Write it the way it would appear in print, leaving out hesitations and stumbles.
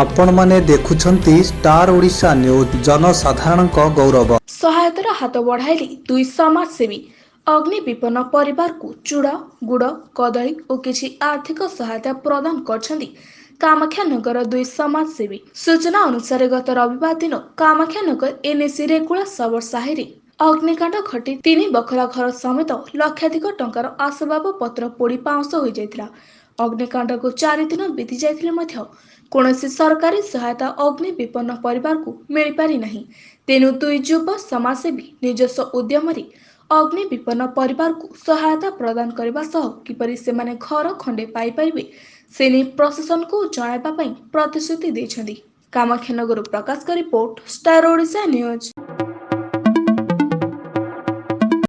ଆପଣମାନେ ଦେଖୁଛନ୍ତି star Odisha news, ଜନସାଧାରଣଙ୍କ ଗୌରବ। ସହାୟତାର ହାତ ବଢ଼ାଇଲେ ଦୁଇ ସମାଜସେବୀ। ଅଗ୍ନି ବିପନ୍ନ ପରିବାରକୁ ଚୂଡ଼ା, ଗୁଡ଼, କଦଳୀ ଓ କିଛି ଆର୍ଥିକ ସହାୟତା ପ୍ରଦାନ କରିଛନ୍ତି କାମାକ୍ଷାନଗର ଦୁଇ ସମାଜସେବୀ। ସୂଚନା ଅନୁସାରେ, ଗତ ରବିବାର ଦିନ କାମାକ୍ଷାନଗର ଏନ୍ଏସି ରେକୁଳା ଶବର ସାହିରେ ଅଗ୍ନିକାଣ୍ଡ ଘଟି ତିନି ବଖରା ଘର ସମେତ ଲକ୍ଷାଧିକ ଟଙ୍କାର ଆସବାବପତ୍ର ପୋଡ଼ି ପାଉଁଶ ହୋଇଯାଇଥିଲା। ଅଗ୍ନିକାଣ୍ଡକୁ 4 ଦିନ ବିତି ଯାଇଥିଲେ ମଧ୍ୟ କୌଣସି ସରକାରୀ ସହାୟତା ଅଗ୍ନି ବିପନ୍ନ ପରିବାରକୁ ମିଳିପାରି ନାହିଁ। ତେଣୁ ଦୁଇ ଯୁବ ସମାଜସେବୀ ନିଜସ୍ୱ ଉଦ୍ୟମରେ ଅଗ୍ନି ବିପନ୍ନ ପରିବାରକୁ ସହାୟତା ପ୍ରଦାନ କରିବା ସହ କିପରି ସେମାନେ ଘର ଖଣ୍ଡେ ପାଇପାରିବେ, ସେ ନେଇ ପ୍ରଶାସନକୁ ଜଣାଇବା ପାଇଁ ପ୍ରତିଶ୍ରୁତି ଦେଇଛନ୍ତି। କାମାକ୍ଷାନଗରରୁ ପ୍ରକାଶଙ୍କ ରିପୋର୍ଟ, ଷ୍ଟାର ଓଡ଼ିଶା ନ୍ୟୁଜ୍।